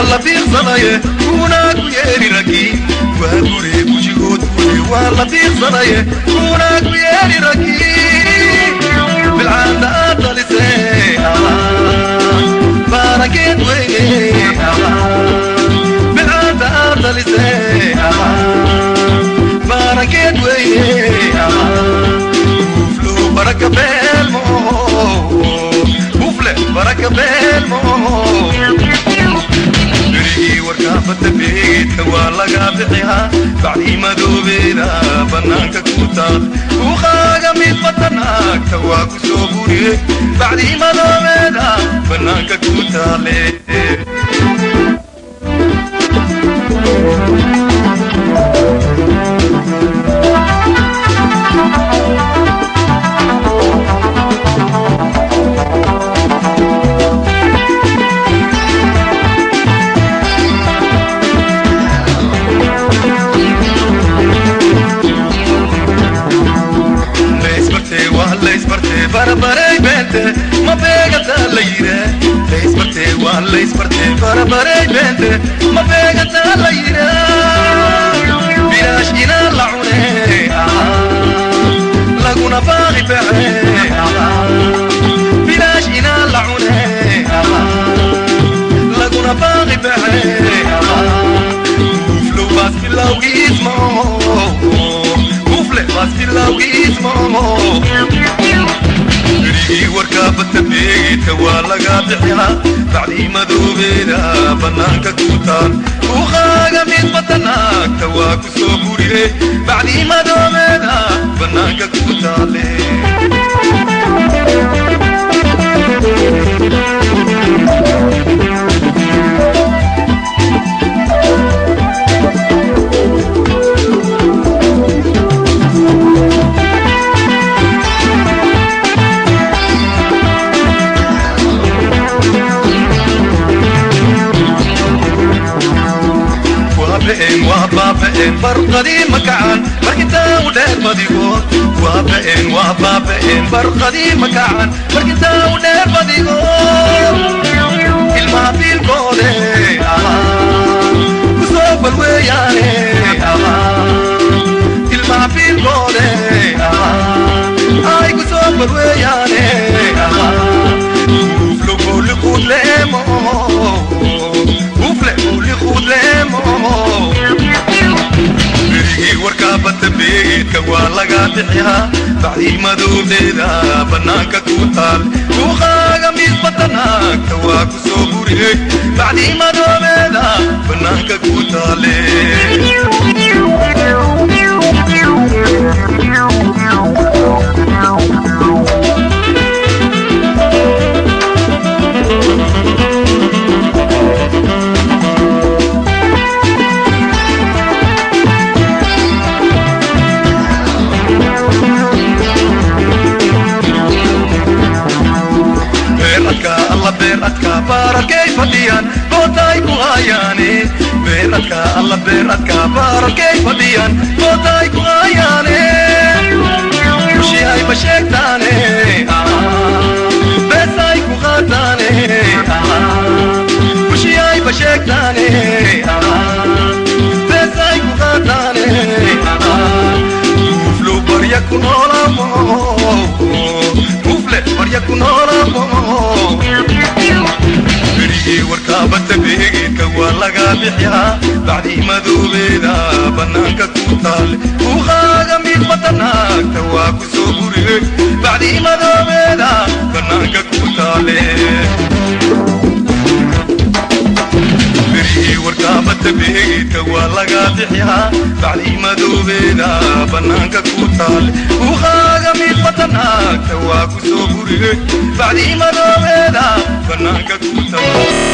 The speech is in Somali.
Waa la fiirsadaye, kuunaa ku yeeri ragi. Waa gure gujigood gure, waa la fiirsadaye, kuunaa ku yeeri ragi. Bilcaanta aad dhalisee baarakeed weyne, bilcaanta aad dhalisee baarakeed weyne. Uflo baraka beelmo, ufle baraka beelmo. Berigii warkaafata beegedka waa laga bixihaa, bacdii madoobeeda bannaanka ku taal. Buuqaaga mid batanaagta waa ku soo buriye, bacdii madoobeeda bannaanka ku taale. Laysbartee waa laysbartee, barabaray beente ma beegataa la yire. Laysbartee waa laysbartee, barabaray beente ma beegataa la yire. Bilaash inaa la cune, laguna baaqi baxe. Bilaash inaa la cune, laguna baaqi baxe. Uflow baas bilowgiismo, ufle baas bilowgiismo. Berigii warkaabata beegedka waa laga bixihaa, bacdii madoobeeda bannaanka ku taal. Buuqaaga mid batanaagta waa ku soo buriye, bacdii madoobeeda bannaanka ku taale. Waa ba'een, waa baaba'een, barqadii ma kacaan markitaa u dheer badigood. Waa ba'een, waa baaba'een, barqadii ma kacaan markitaa u dheer badigood. Ilmaha biilkoode ku soo balweeyaane, ilmaha biilkoode ay ku soo balweeyaane. Uflo booliquudleemo, ufle booliquudleemo. Berigii warkaabata beegedka waa laga bixihaa, bacdii madoobeeda bannaanka ku taal. Buuqaaga mid batanaagta waa ku soo buriyey, bacdii madoobeeda bannaanka ku taale. Beeradka alla, beeradka baararkay fadhiyaan, gootaay ku hayaane. Beeradka alla, beeradka baararkay fadhiyaan, gootaay ku hayaane. Kushi ay ma sheegtaane, beesaay ku qaataane. Kushi ay ma sheegtaane, beesaay ku qaataane. Uflu barya ku noolamo, ufle barya ku noolamo. Berigii warkaabata beegedka waa laga bixiyaa, bacdii madoobeeda bannaanka ku taal. Buuqaaga mid batanaagta waa ku soo buriye, bacdii madoobeeda bannaanka ku taale. Berigii warkaabata beegedka waa laga bixiyaa, bacdii madoobeeda bannaanka ku taal. Buuqaaga mid batanaagta waa ku soo buriye, bacdii madoobeeda bannaanka ku taal.